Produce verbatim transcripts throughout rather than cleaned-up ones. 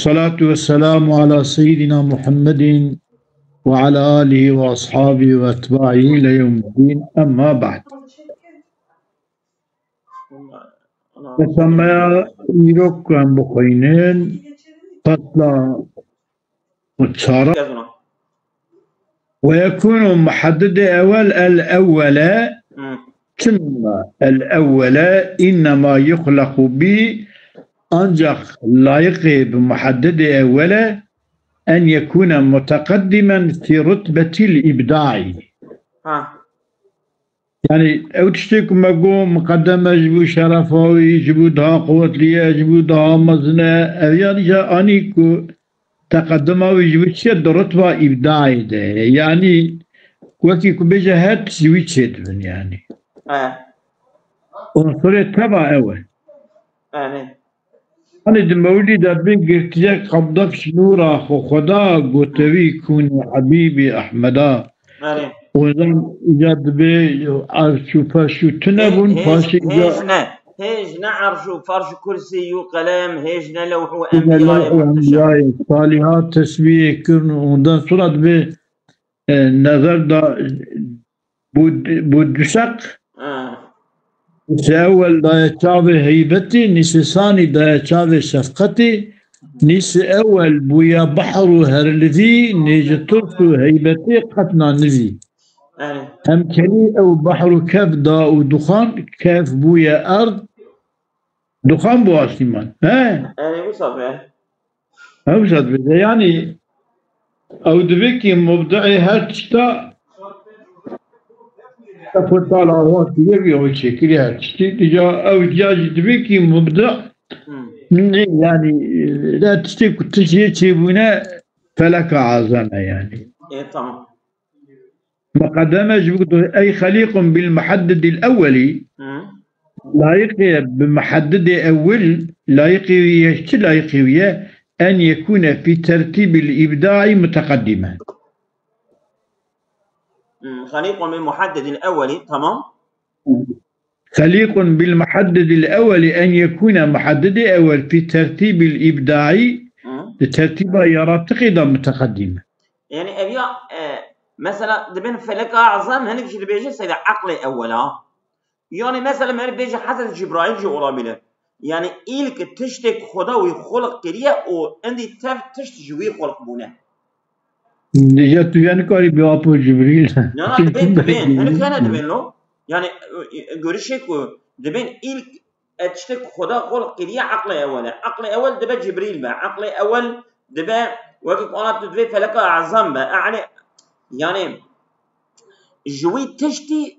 والصلاة والسلام على سيدنا محمد وعلى آله وأصحابه وأتباعه إلى يوم الدين. أما بعد. Mesela, îro ku em bixwînin, fasla çar. ويكون محدد أول الأول. Hı. Çima el-ewwele innema yuxlaqu bi, ancak layıkê bi muhaddedê ewwele en yekune muteqeddimen fi rutbetil ibdai. Ha. Yani ew tiştê ku me got, muqedeme ji bo şerefa wî, ji bo daha quwetlî ye, ji bo daha mezin e, ev ya dîsa anî ku teqedima wî ji bo çi ye, di rutba îbdayê de ye. Yani wekî ku bêje her tişt ji wî çêdibin yani. He. Unsurê teva ew e. He, ne. Hani di mewlî de bin girtiye qabdek ji nûra xwe Xweda gotewî kûnî Habîbî Ehmeda. Erê. Ondan îca dibê arş û ferş û tune bûn, paşê îca hêj ne. Hêj ne arş û ferş û kursî û qelem, hêj ne lewh û enbiyayê muhteşem. Enbiyayê, salihat, tesbîhê kirin û ondan sonra dibê, e, nezer da, bû, bû du seq. Ha. Nîsê ewel daye çavê heybetî, nîsê sanî daye çavê şefqetî, nîsê ewel bûye behr û herlivî, nêji tirs û heybetê qet nanivî. Erê. Hem kenî ew behr û kef da û dixan, kef bûye erd, dixan bû asîman. He? Erê, wisa be. Ew jî dibêje, yanî ew divê kî mubdi'ê her tişta, ev portal awa kiriye, ew çêkiriye her tiştî. Dîca ew ciya jî divê kî mubdi', Hmm. ne, yanî, her tiştê ku tişt yê çêbûne feleka azam e yanî. E, tamam. Muqedeme ji bo ey xelîqun bil muhaddedil ewwelî, Hı. layiqê bi muhaddedê ewil, layiqê wî ye, çi layiqê wî ye? En yekûne fî tertîbil îbdaî muteqeddimen. Hı, xelîqun bil muhaddedil ewwelî, tamam. Xelîqun bil muhaddedil ewwelî en yekûne muhaddedê ewwel fî tertîbil îbdaî, Hı. di tertîba yaratiqê de muteqeddim e. Yani ev ya, e, mesela dibên feleka azam, hinek jî dibêje seyde eqlê ewwel a. Yani mesela meri bêje Hazreti Cibrail jî olabilir. Yani ilk tiştek Xweda wî xulq kiriye û endî tev tişt ji wî xulq bûne. Ya tu ya nikarî bi apo Cibrîl. Na, na, dibên, dibên. Hinek hene dibên lo. Yani, e, e, görüşê ku dibên ilk e, tiştek Xweda xulq kiriye eqlê ewel e. Eqlê ewel dibe Cibrîl be. Eqlê ewel dibe wekî ku ana tu divê feleka ezam be. E'lê, yani, ji wî tiştî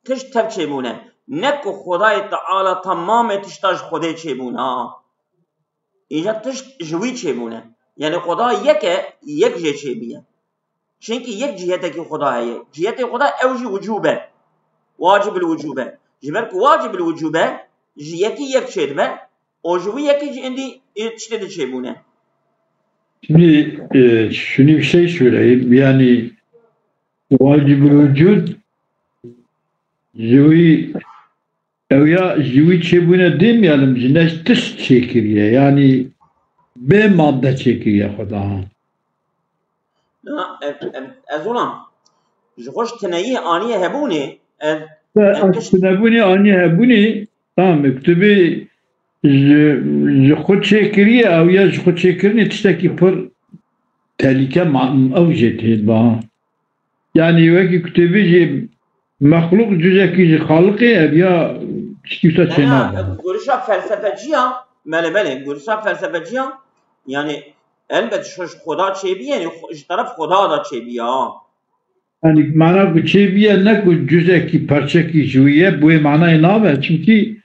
tişt tev çêbûne. Ne ku Xwedayê Teala temamê tişta ji Xwedê çêbûne. Îca tişt ji wî çêbûne. Yani Xweda yek e, yek jê çêbûye. Çimkî yek cihetekî Xweda heye. Cihetê Xweda ew jî wicûb e. Wacib il wicûb e. Ji ber ku wacib il wicûb e, ji yekî yek çêdibe, û ji wî yekî jî êndî ê tiştê di çêbûne. Şimdi, e, şunu bir şey söyleyeyim. Yani, vacibül vücud, ji wî, ew ya ji wî çêbûne demeyelim, ji ne tişt çêkiriye. Yani, bê madde çêkiriye Xweda. Na, ev, ev, ez ona, ji xwe ji tineyî aniye hebûnê, ev, Te ev tişt tinebûnê aniye hebûnê, tamam, tu bê ji, ji xwe çêkiriye, ew ya ji xwe çêkirinê tiştekî pir tehlîke ma-, ew jê tê ba. Yani wekî ku tu bêjî mexlûq cuzekî ji Xaliqê, ev ya tiştî wisa çê Ne, ne, nabe. Görüşa felsefeciya, belê, belê, görüşa felsefeciya, yani elbet şu ji Xweda çêbiye, yani xwe-, ji teref Xweda da çêbiya. Yani mana ku çêbiye ne ku cuzekî, parçekî ji wî ye, bi wê manayê nabe. Çimkî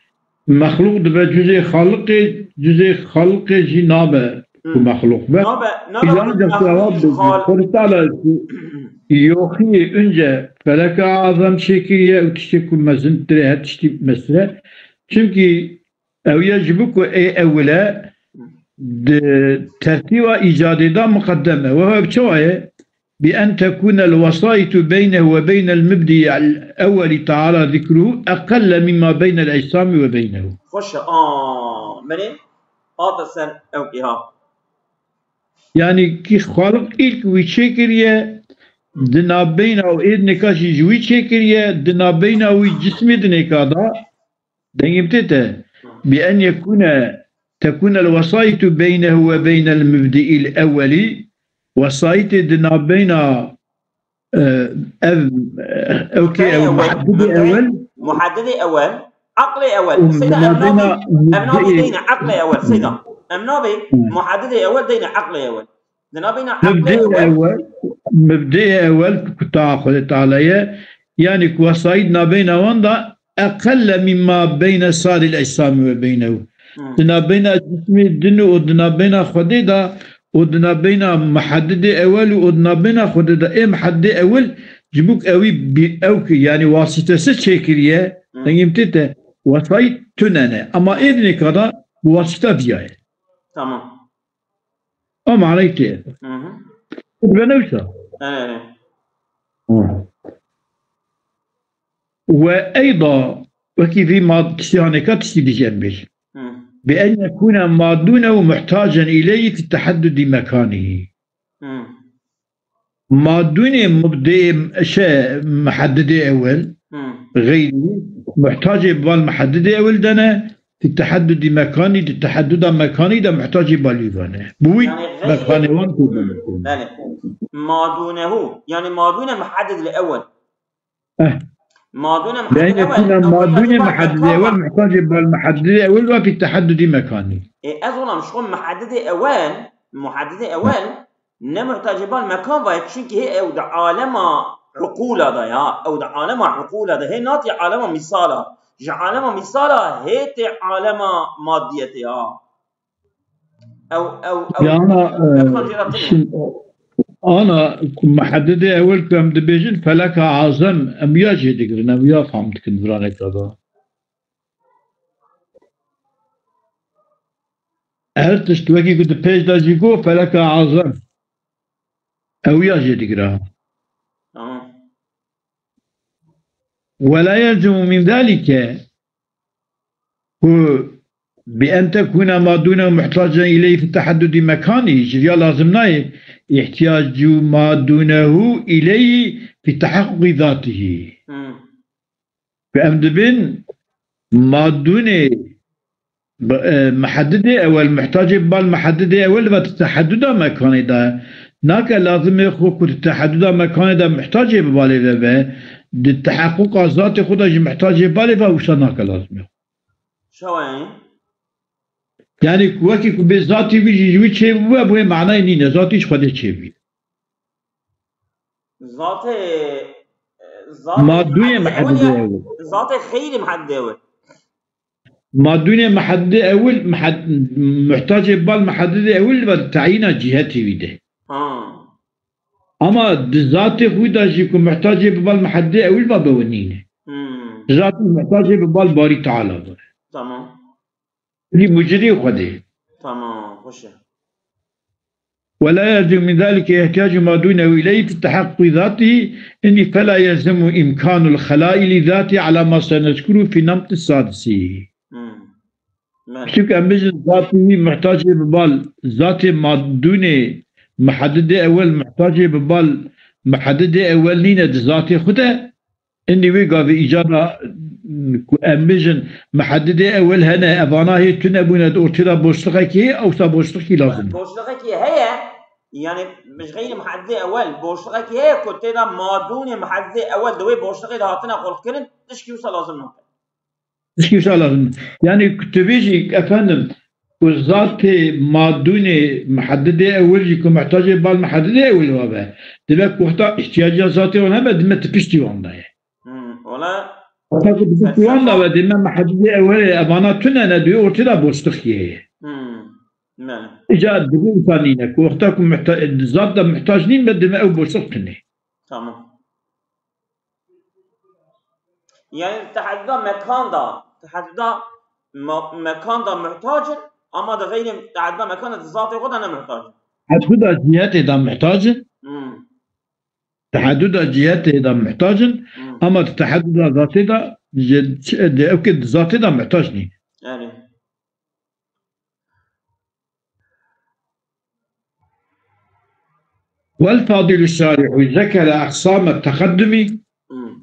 mexlûq dibe cuzê Xaliqê, cuzê Xaliqê jî nabe ku Hmm. mexlûq be. Nabe, nabe Îlan ku de mexlûq cevap ji verdi. Xal- Xwedê Teala ku yoxiyê önce feleka azam çêkiriye û tiştê ku mezintir e, her tiştî mestir e. Çimkî ew ya ji bo ku ê ewil e, di tertîba îcadê de muqeddem e. Weha ev çawa ye? بأن تكون الوسائط بينه وبين المبدئ الأول تعالى ذكره أقل مما بين الأجسام وبينه. Xweş e. A, menê hate ser ew kê ha. Yanî kî Xaliq îlk wî çêkiriye, di navbeyna û êdnêka jî ji wî çêkiriye, di navbeyna wî cismê dinêka da, dengê min tê te. Bi en yekûne, tekûne el wesayîtu beynehu ve beynel mubdi'il ewwelî, wesayîtê di navbeyna, e, ev, ew kê ew, muhaddidê ewel. Muhaddidê ewel, aqlê ewel. Û seyda, em navê, em navê deyne aqlê ewel, seyda. Em navê muhaddidê ewel deyne aqlê ewel. Di navbeyna aqlê ewel. Mibdê ewel ku taa Xwedê Teala ye, yanî ku wesayît navbeyna wan da eqelle mimma beyne saril ecsamî ve beynehu. Di navbeyna cismê din û di navbeyna Xwedê de û di navbeyna muhaddidê ewel û di navbeyna Xwedê de ê muhaddidê ewel ji bo ku ewî bi ew ki, yanî wasîtesiz çêkiriye, dengê min tê te, wesayît tune ne. Ama ê dinêka da bi wasîta viya ye. Tamam. O manayî tê. Hı hı. Dibe ne wisa? Evet. Hı. Ve eyda, wekî vî mad-, tiştî hanêka tiştî dî jî em bêjin. Hı. Bi en yekûne madûnehu muhtacen ileyhi fi tehaddudî mekanî. Hı. Madûnê mubdê, şey, muhaddidê ewel, hı, xeyrî, muhtacê bal muhaddidê ewel de ne, fi tehaddudî mekanî, di tehadduda mekanî de muhtacê bal wî vane. Bi wî, yanî xeyrî mekanê wan tê de. Belê. Madûnehu, yanî madûne muhaddidil ewel. Eh. Madûne muhaddidê ewel, madûne muhaddidê ewel, muhtacê bal muhaddidê ewel ve fi tehaddudî mekanî. E, ez olam, ji xwe muhaddidê ewel, muhaddidê ewel, ne muhtacê bal mekan ve, çunkî hê ew di alema uqûla de ya, ew di alema uqûla de, hê natî alema mîsala. Ji alema mîsala hê tê alema maddiyetê ya. Ew, ew, ew, ya ana, ew e, xancîra tune. Şim-, ana ku muhaddidê ewel ku em dibêjin feleka azem, em ya jê digirin, em ya fam dikin viraneka da. Her tişt wekî ku di pêş de jî got feleka azem. Ew ya jê digira. Tamam. Ve la yelzemu min zalike ku bi en tekûne madûne muhtacen ileyhi fi tehaddudî mekanî, ji ya lazim nayê ihtiyacu madûnehu ileyhi fi tehaqquqî zatihî. Hmm. Ku em dibin madûnê bi, e, muheddidê ewel, muhtacê bi bal muheddidê ewel ve di teheduda mekanê de. Nake lazimê xwe ku di teheduda mekanê de muhtacê bi balê ve be, di tehequqa zatê xwe de jî muhtacê balê ve, wisa nake lazimê xwe. Çawa yani? Yani ku wekî ku bê zatî wî jî ji wî çê bûbe, bu yê manayê nîne. Zatî ji Xwedê çê bûye. Zatê, e, zatê madûnê muheddidê ewel. Zatê xeyrî muheddidê ewel. Madûnê muheddidê ewel, muhed-, muhtacê bal muheddidê ewel ve tayîna cîhetê wî de. Ha. Ama di zatê xwî de jî ku muhtacê bi bal muheddidê ewel ve be, we nîne. Hmm. Zatî muhtacê bi bal Barî Teala be. Tamam. Lî mucirî Xwedê. Tamam, xweş e. Ve la yelzemu min zalike ihtiyacu ma dunehu ileyhi fi tehakkuki zatihi, inni fela yelzemu imkanul xelai li zatihi ala ma senezkuru fi namti sadisi. Hmm. Belê. Çunke em bijin zatî wî muhtacê bi bal, zatê madûnê muheddidê ewel muhtacê bi bal muheddidê ewel nîne di zatê xwe de. Îndî wê gavê îcada, ku em bijin, muheddidê ewel hene, evana hê tune bûne, di ortê de boşluxekî heye, ewsa boşluxekî lazim e. Boşluxekî heye, yani ji xeyrî muheddidê ewel boşluxekî heye ku tê de madûnê muheddidê ewel di wê boşluxê de hatine xulqkirin, tişkî wisa lazim nake. Tişkî wisa lazim e. Yani ku tu bêjî, efendim, ku zatê madûnê muheddidê ewil jî ku muhtacê bal muheddidê ewil ve be, dibe ku heta îhtiyacê zatê wan hebe, dime tu piştî wan de ye. Hmm, ola. Heta ku tu piştî wan de be, dime muheddidê ewilê evana tune ne, duyê ortê de boşluxî heye. Hmm, belê. Îca dibê wisa nîne ku heta ku muhta-, zat de muhtac nîn be, dime ew boşluk tune. Tamam. Yani teheduda mekan da, teheduda me-, mekan da muhtac in, ama di xeyrê teheduda mekan da di zatê xwe de ne muhtac in. Teheduda cihetê de muhtac in. Hmm. Teheduda cihetê de muhtac in, hmm, ama di teheduda zatê de, ji, di ew ke di zatê de muhtac nîn. Yani. والفاضل الشارح ذكر أقسام التقدم. Hmm.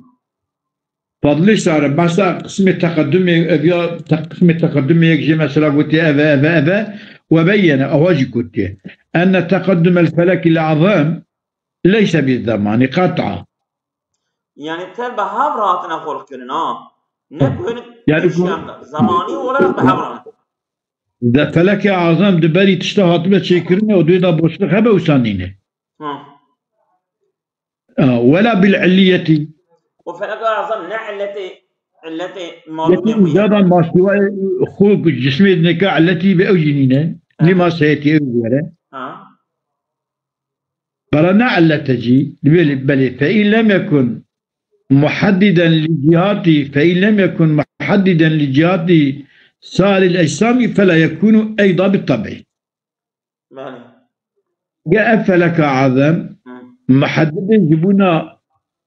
Fadlê Şarih behsa qismê teqedumê, ev ya te-, qismê teqedumê yek jê mesela gotiye ev e, ev e, ev e, we beyyene, ewa jî gotiye. Enne teqeddumel felekil azam leyse bi zemani qet'a. Yani tev bi hev re hatine xwelqkirin ha. Ne ku hinek Yani ku- pêşiyan de. Zamanî olarak bi hev re ne. De felekê azam di berî tişta hatime çêkirinê û duyê de boşluk hebe wisa nîne. Ha. A, wela bil illiyetî. O felek azam ne illetê, illetê Yekî malûmê bûye. Îcadan masiwayê xwe ku cismê neka illetî be ew jî nîne. Evet. Nîma seyetî ew were. Ha. Bera ne illete jî, belê, belê, fe in lem yekun muhaddiden li cihati, fe in lem yekun muhaddiden li cihati sairil ecsamî, fela yekunu eyda bit tabî. Belê. Ge ev feleka azem, Hı. Muheddidê ji bûna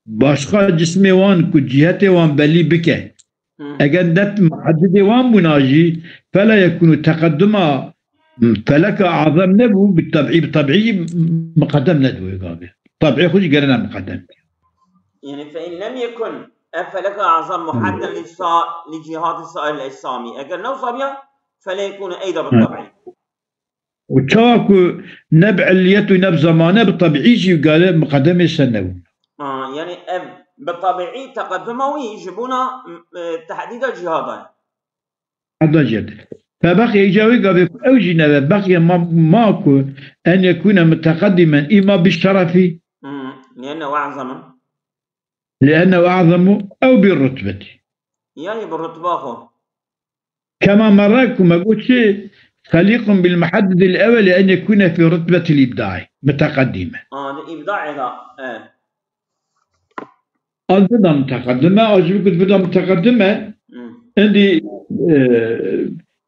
başqa cismê wan ku cihetê wan belî bike. Hı. Eger net muheddidê wan bûna jî, fela yekunu teqeduma feleka azem nebû, bi tabî, bi tabî muqedem nedibû gavê. Tabî xwe jî gerena muqedem. Yani fe in lem yekun, ev feleka azem muhedden li sa-, li cihati sair el ecsamî. Eger ne wisa biya, fela yekunu eyda bi Hı. tabî. Û çawa ku ne bi illiyet û ne bi zamane, bi tabî jî gale miqedemê ser nebûn. Ha, yani ev bi tabî teqeduma wî ji bona, e, tehdîda cihada ye. Heda jêde. Fe beqiye îca wê gavê ku ew jî nebe, beqiye ma, ma ku en yekûne muteqeddimen îma bi şerefî. Hmm, li'ennehu a'zamu. Li'ennehu a'zamu ew bi rutbetî. Yani bi rutba xwe. Kema merre ku me got çi, xelîqun bil muheddidil ewwel en yekûne fî rutbetil îbdaî muteqeddîme. A, di îbdaê de, e. Al bida muteqeddime, a ji ku bida muteqeddime, Hmm. endî, e,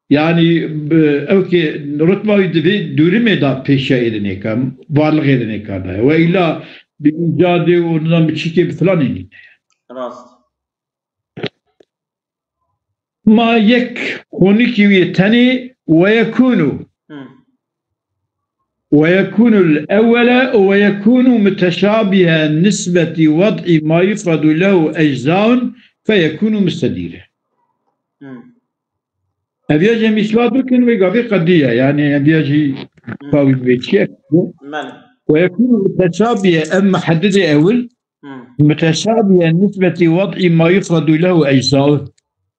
yani, bi, ew ki rutba wî di vê dûrimê de pêşiya êdinê ka, varlixê êdinê ka daye. We îla bi îcadê û nidan bi çîkê bi filanê nîne. Rast. Ma yek xonîkî wî tenê weyekûnû. Hmm. Weyekûnul ewwele û weyekûnû muteşabihe nisbetî wed'î ma yufredu lehu eczaun feyekûnû mustedîre. Hmm. Ev ya jî em îspat bikin, wê gavê qedî ye. Yani ev ya jî Hmm. pawî vê çi ye? Belê. Weyekûnû muteşabihe em muheddidê ewil Hmm. Muteşabihe nisbetî wed'î ma yufredu lehu eczaun.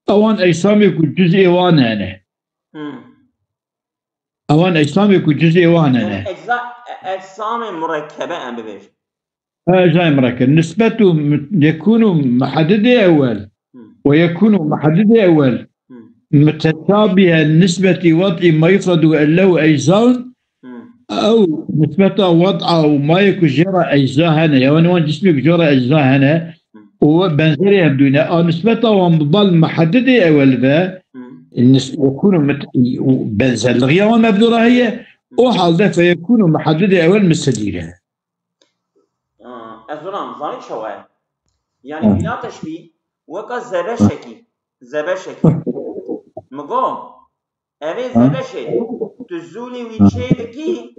Ewan ecsamê ku cuzê wan hene. Hmm. Ewan ecsamê ku cuzê wan hene. Yani ecza, e, ecsamê murekkebe em bibêjin. Ha, ecsamê murekkebe. Nisbetu mu-, yekûnu muheddidê ewel. Hmm. Ve yekûnu muheddidê ewel. Hmm. Muteşabihe nisbetî wed'î ma yufredu lehu eczaun. Hmm. Ew nisbeta wed'a û mayê ku jê re ecza hene, ya wan cismê ku jê re ecza hene, Hmm. û benzerê hevdû ne. A nisbeta wan bi bal muheddidê ewel ve, Hmm. nis-, yekûnu mit-, û benzerligiya wan mevdû re heye, Hmm. o halde feyekûnu muheddidê ewel mistedîre. Aa, ez zanim, zanî çawa ye? Yani Ha. Bîna teşbîh weka zebeşekî, zebeşekî. Min got, evê Ha. zebeşê, tu zûlê wî Ha. çê dikî,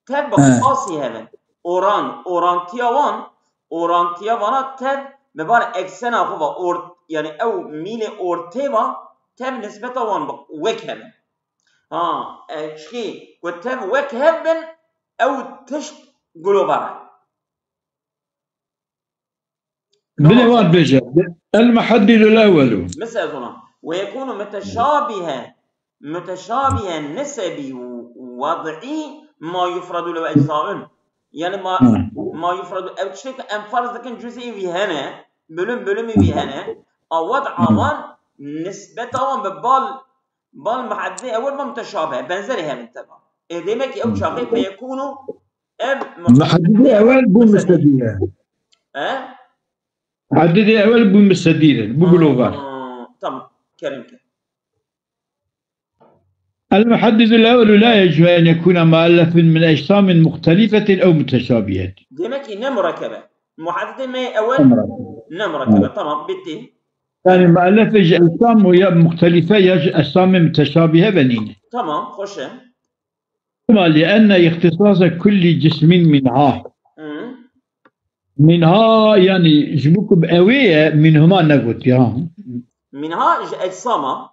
tev bi Ha. qasî hevin. Oran, orantiya wan, orantiya vana tev, bi bar eksena xwe va, or-, yani ew mîlê ortê va, tev nisbeta wan bi wek hevin. Ha, e, çikî ku tev wek hev bin, ew tişt globar e. Bilê wan bêje. El muheddidul ewwelu. Misal zona. Ve yekûnu muteşabihe, muteşabihe nisbî û wed'î ma yufredu lehu eczaun. Yani ma, Hı. ma yufredu, ew tiştê ku em ferz dikin cuzê wî hene, bölüm, bölümê wî hene, a wed'a Hı. wan, nisbeta wan bi bal Bal muheddidê ewel ve muteşabih, benzerê hev in teva. Ê demek ki ew çaxê feyekûnû ev Muheddidê ewel bû mustedîr. He? Muheddidê ewel bû mustedîr, bû globar. Aa, tamam, kerem ke. El muheddidul ewwelu la yecbu en yekûne muellefun min ecsamin muhtelifetin ew muteşabihetin. Demek ki ne murekkebe. Muheddidê me ewel ne murekkebe. Ne murekkebe, tamam, bitti. Yani muellefe ji ecsamê ya muxtelife ya ji ecsamê muteşabihe ve nîne. Tamam, xweş e. Sima li enne îxtisasa kullî cismin minha. Hı. Minha, yani, ji bo ku bi ewê ye, minhuma negotiye, ha. Minha ji ecsa ma?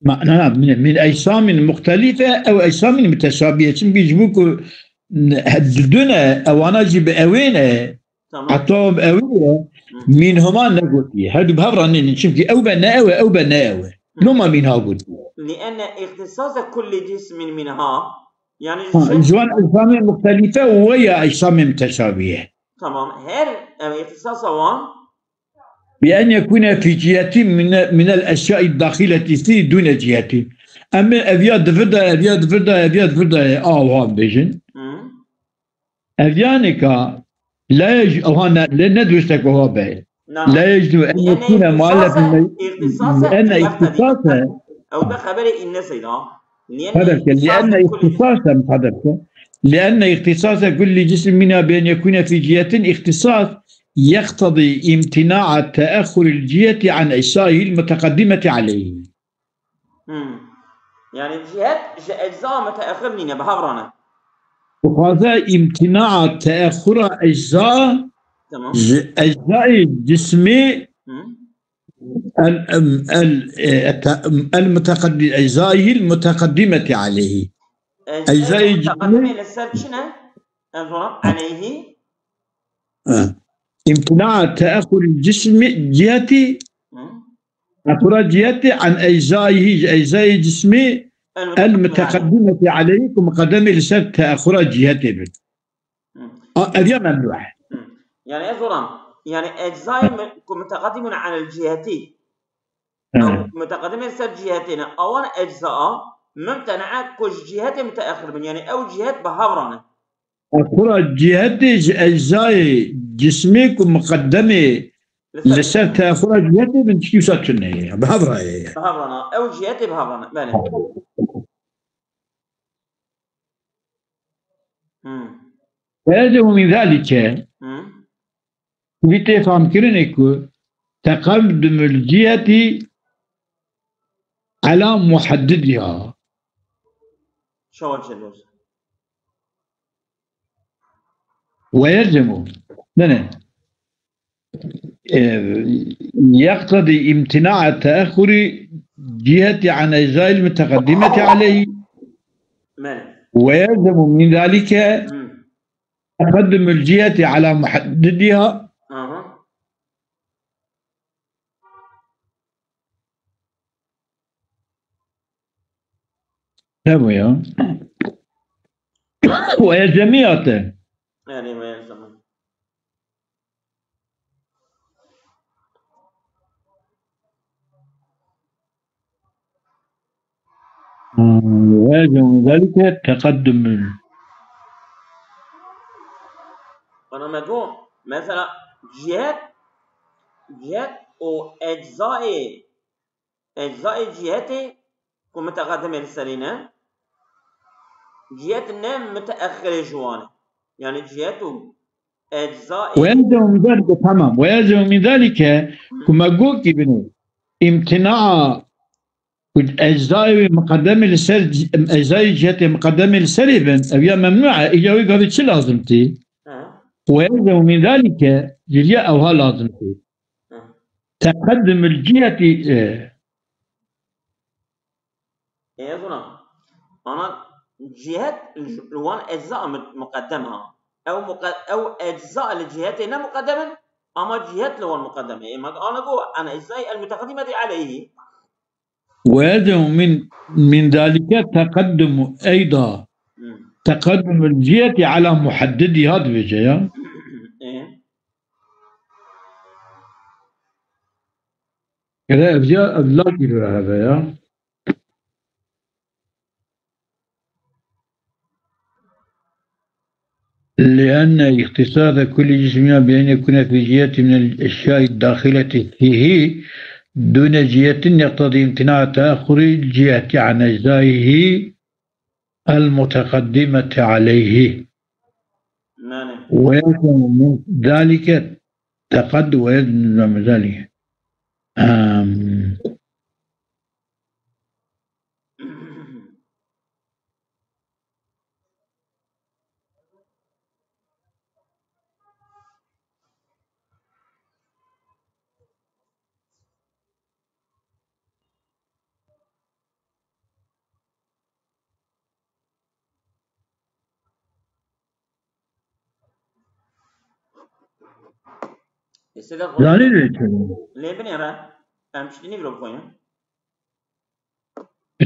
Ma-, na, na, min, min ecsamin muxtelife ew ecsamin muteşabihe. Çimkî ji bo ku n-, he-, didune, ewana jî bi ewê ne, Tamam. Heta bi ewê ye, Hı. Minhuma negotiye. Her du bi hev re nînin. Çimkî ew be ne ew e, ew be ne ew e. Hı. Loma minha gotiye. Li enne îxtisasa kullî cismin minha. Yani Ha, ji ji wan ecsamê muxtelife û we ya ecsamê muteşabihe. Tamam. Her, em, îxtisasa wan Bi en yekûne fî cihetin mine-, minel eşyai dahileti fî dûne cihetin. Em ê ev ya di vir de, ev ya di vir de, ev ya di vir de, a, wiha bibêjin. Hı. Ev yanê ka la yec-, wiha ne, lê ne dirust e ku wiha be. Na, na. La yecûzu en Li enne yekûne îxtisasa, muallefin me-, îxtisasa li enne îxtisasa. Ew be xeberê înne seyda. Li enne Qeder ke, li enne îxtisasa kullî îxtisasa, qeder ke, li enne îxtisasa kullî cism mina bi en yekûne fî cihetin îxtisas yeqtedî îmtina'a te'exuril ciheti an ecsaihil muteqedimeti aleyhi. Hmm. Yani cihet ji ecza muteexir nîne, bi hev re ne. Dixwaze îmtina'a te'exura ecza Tamam. ji eczayê cismê Hı. el, em, el, e, ete-, el muteqeddi-, eczayihil muteqeddimeti aleyhi. Eczayê Eczayê muteqeddimê cismê li ser çi ne? Ez ona aleyhi. Ha. İmtina te'exuril cismi ciheti Hı. Te'exura ciheti an eczaihi, eczayê cismî el muteqeddimeti aleyhi, ku muqeddemê li ser te'exura ciheti bin. Hı. A, ev ya memnû e. Hı. Yani ez oran, yani eczayê mu-, ku muteqeddimun anil ciheti. Hı. Ew muteqeddim li ser cihetê ne. Awan ecza mumtena ku ji cihetê muteexir bin. Yani ew cihet bi hev re ne. Te'exura cihetê ji eczayê cismê ku muqeddemê li ser te'exura cihetê bin tiştî wisa tune ye. Bi hev re ye. Bi hev re ne. Ew cihetê bi hev re ne. Belê. Hmm. Ve yelzemu min zalike. Hmm. Vî tê famkirinê ku teqeddumul ciheti ala muheddidiha. Şawan Çelboz. Ve yelzemu. Ne ne. E, yeqtedî imtina'a te'exuri ciheti an eczayil muteqeddimeti aleyhi. Belê. Ve yelzemu min zalike Hmm. Teqeddumul ciheti ala muheddidiha. Aha. Hebû ya. Ve yelzemiyate. Yani ve yelzemiyate. ويلزم من ذلك تقدم ال- Bana me got, mesela cihet, cihet û eczayê, eczayê cihetê ku muteqedimê li serî ne, cihet ne muteexirê ji wan e. Yani cihet û eczayê ويلزم من ذلك, tamam. ويلزم من ذلك, ku me got ki binê, imtina ku eczayê wê muqedemê li ser, eczayê cihetê muqedemê li serê bin, ev ya memnû e, îca wê gavê çi lazim tê? Ha. Ve yelzemu min zalike, ji riya ewha lazim tê. Ha. Teqeddumul ciheti, e. Ê, ez ona, ana cihet li wan ecza mu-, muqeddem ha. Ew muqe-, ew ecza li cihetê ne muqeddem in, ama cihet li wan muqeddem e. Ê, me ana go, ana eczayê el muteqedimeti aleyhi. ويلزم من، من ذلك تقدم أيضا، Hmm. تقدم الجهة على محددها dibêje ya. Ê. Gere ev ya, ev lakî li heve ya. لأن اختصاص كل جسم بأن يكون في جهة من الأشياء الداخلة فيه دون جهة يقتضي امتناع تأخر الجهة عن أجزائه المتقدمة عليه. Belê. ويلزم من ذلك تقد-، ويلزم من ذلك. Em, Seyda Zanî dê çi? Lê binêre. Em tiştî nîvro bixwînin.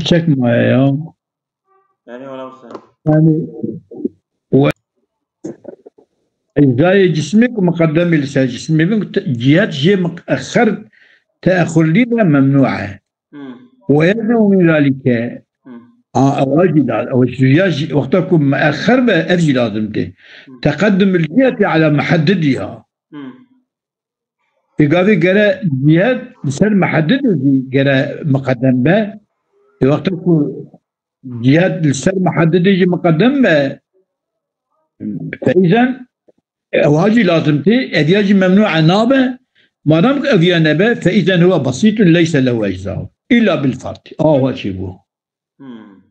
Çek maye ya. Erê wala wisa. Yani we ecdayê cismê ku miqedemê li ser cismê bin, te-, cihet jê miqexer teexurlî de memnû e. Hmm. Ve yelzemu min zalike. Hmm. A, ew jî la-, ew jî ya jî, wexta ku miexer be, ev jî lazim tê. Hmm. Teqeddum il ciheti ala muheddidiha. Hmm. Ê gavê gere cihet li ser muhedidê jî gere miqedem be. Ê wexta ku cihet li ser muhedidê jî miqedem be, feîzen ew ha jî lazim tê, ev ya jî memnû nabe. Madam ku ev ya nebe, feîzen huwa basîtun leyse lehu ecza. Îlla bil fard. Awa çêbû. Hmm.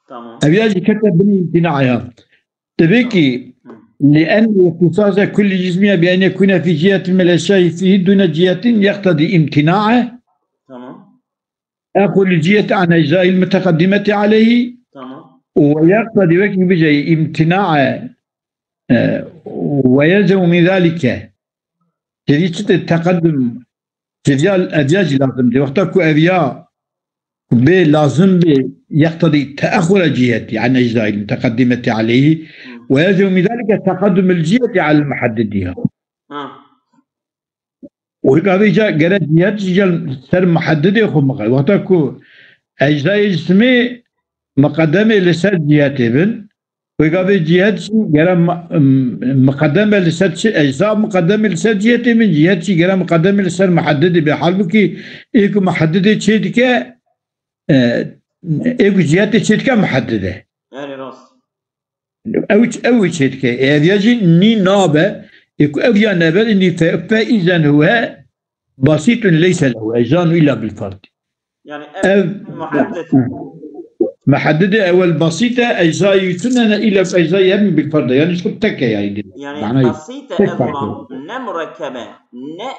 Tamam. Ev ya jî kete bin îmtînaya. Divê ki, Hmm. li en îhtisasa kulli cismiya bi en yekune fi cihetin min eşyai fihi dune cihetin yeqtedî îmtînae. Tamam. Ehu li ciheti an eczail muteqeddimeti aleyhi. Tamam. Ve yeqtedî wekî bijeyî îmtînae, e, ve yelzemu min zalike. Tevî çi te teqeddum, tevî ya, ev ya jî lazim dê. Wexta ku ev ya bê lazim bê, yeqtedî teexura ciheti an eczail muteqeddimeti aleyhi. Hmm. Ve yelzemu min zalike teqeddum il ciheti al muheddidiha. Ha. Û hika vê ca gere cihet jî gel ser muheddidê xwe miqe. Wexta ku ecdayê cismê miqedemê li ser cihetê bin, û hika vê cihet jî gere ma-, m-, miqedeme li ser çi, ecda miqedemê li ser cihetê bin, cihet jî gere miqedemê li ser muheddidê be. Halbukî ê ku muheddidê çê dike, e, ê ku cihetê çê dike muheddid e. Erê rast. Ew, ew çê dike. Ê ev ya jî nî nabe. Ê ku ev ya nebe, nî fe, fe îzen huwe basîtun leyse lehu eczanu illa bil fard. Yani ev, ev muheddid. Muheddidê ewel basît e, eczayî tune ne, îlla eczayî hemî bil fard e. Yani şu tek e yani. Yani basît e, tek ev parça. Ne murekkebe, ne,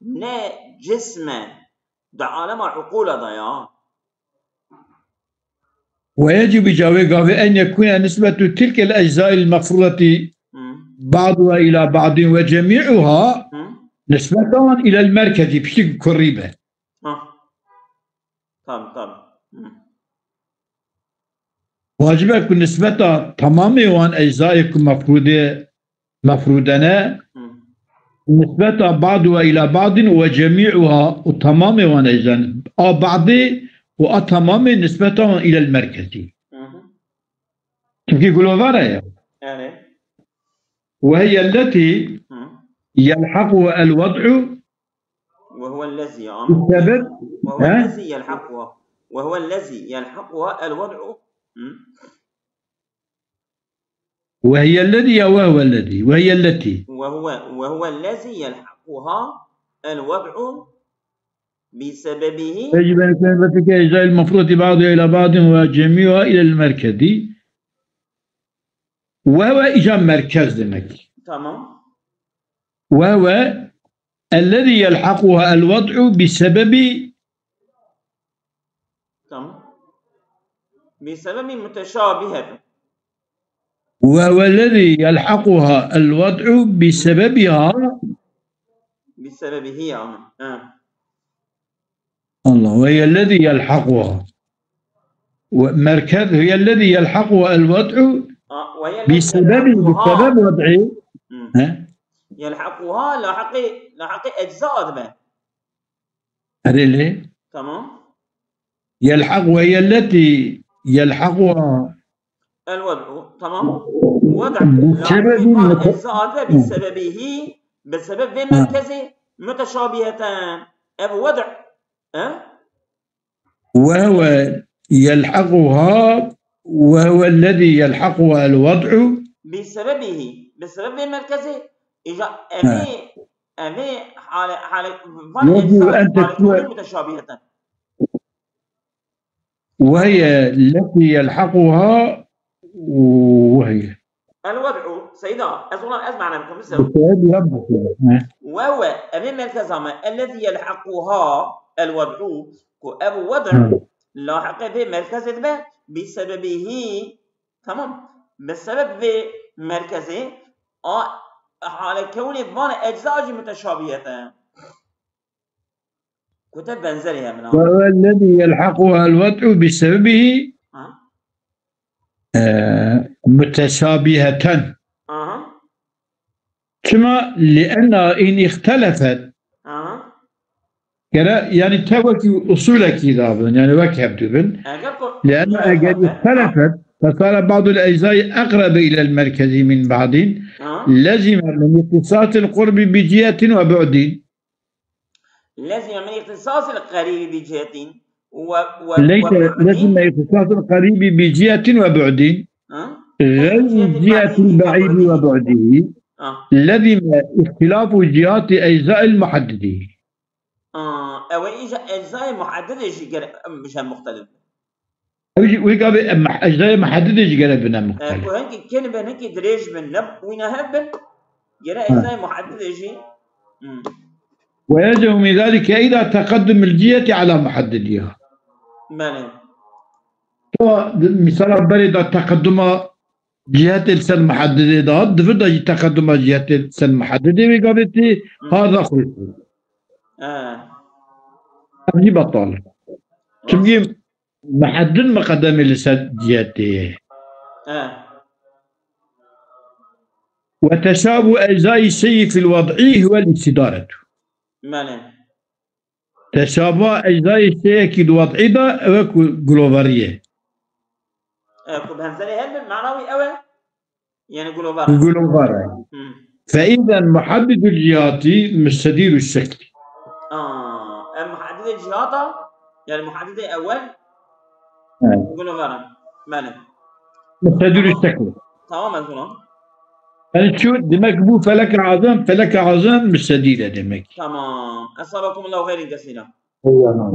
ne cisme, di alema uqûla da ya. ويجب جاوي قافي أن يكون نسبة تلك الأجزاء المفروضة Hmm. بعضها إلى بعض وجميعها Hmm. نسبة إلى المركز piştî kurî be. Ha. Tamam, tamam. Hmm. Wacib e ku nisbeta tamamê wan eczayê ku mefrûdê mefrûdene, Hmm. nisbeta ba'duha ila ba'din ve cemî'uha, û tamamê wan ecdan, a ba'dê û a tamamê nisbeta wan ilel merkezî. Hı hı. Çimkî gulovara ye. Yani. Ve hiye lletî Hı. yelhaquha el wed'u وهو الذي، آه. Sebep, وهو he? الذي يلحقها. وهو الذي يلحقها الوضع. Hı. وهي الذي يا وهو الذي، وهي التي. وهو، وهو الذي يلحقها الوضع بسببه. يجب أن يكون ذلك إجزاء المفروض بعضها إلى بعض وجميعها إلى المركز. وهو إجا merkez demek. Tamam. وهو الذي يلحقها الوضع بسبب Tamam. بسبب متشابهة. وهو الذي يلحقها الوضع بسببها. بسببه ama. Ha. Allah, وهي الذي يلحقها. Ve merkez, هي الذي يلحقها الوضع Aa, وهي التي بسبب, يلحقها. بسبب وضعه. Hmm. He? يلحقها, lahaqê, lahaqê ecza dibe. Erê lê. Tamam. يلحق, وهي التي يلحقها. الوضع, tamam. Wed', بسبب lahaqê van مت- ecza dibe, بسببه, bi sebeb vê Ha. merkezê, muteşabiheten. Ev wed', he? وهو يلحقها، وهو الذي يلحقها الوضع. بسببه، bi sebeb vê merkezê, îja evê, Ha. evê hale, hale, van يجب ecza, أن hale تكون muteşabiheten. وهي التي يلحقها وهي. El wed'u, Seyda, ez ona ez mane bikim, bisew. Bi sebebî ya bikim, he. Wewe, evê merkeza me, ellezî yelhequha el wed'u, ku ev wed', Hı. lahiqê vê merkezê dibe, bi sebebî hî, tamam, bi sebeb vê merkezê, a, Hale kewnê van ecza jî muteşabîhet e. Ku te benzerê hemina. وهو الذي يلحقها الوضع بسببه Ha? آه، متشابهة. Aha. Çima? لأنها إن اختلفت. Aha. Gere, yani te wekî usulekî dabin, yani wek hevdû bin. Eger ku لأن eger اختلفت فصار بعض الأجزاء أقرب إلى المركز من بعض Ha? لزم من اختصاص القرب بجهة وبعد. لزم من اختصاص القريب بجهة و و ليس وبعد. لزم اختصاص القريب بجهة وبعد Ha? غير جهة البعيد وبعده. Ah. لزم اختلاف جهات أجزاء المحدد. Ah, ew ê îja eczayê muheddedê jî gere em bije muxtelif. Ew jî wê gavê em eczayê muheddedê jî gere bine Eh, muxtelif. Ku hinkî kin bin, hinkî dirêj bin, ne wîna hev bin, gere eczayê muheddedê jî. Hmm. ويلزم من ذلك أيضا تقدم الجهة على محددها. Belê. Ewa misala berê da teqeduma cihetê li ser muheddedê da, di vir de jî teqeduma cihetê li ser muheddedê wê gavê tê, ha da xwe. Eh, Ev jî betal. Çimkî muhedded miqedemê li ser cihetê ye. eh. وتشابه أجزاء الشيء في الوضع هو الاستدارة. Belê. Teşaba eczayê şeyekî di wad'î de ew e ku guloverî ye. E, ku benzerê hev bin, mana wî ew e. Yani gulover. Gulover e. Hmm. فإذا محدد الجهات مستدير الشكل. Aa, em muhaddidê cihata, yani muhaddidê ewel Evet. gulover e. Belê. مستدير الشكل. Tamam ez ona. Yani şu demek bu felek azam, felek azam müstedîr e demek. Tamam. Esabakumullahu hayran kesîra. Eyvallah.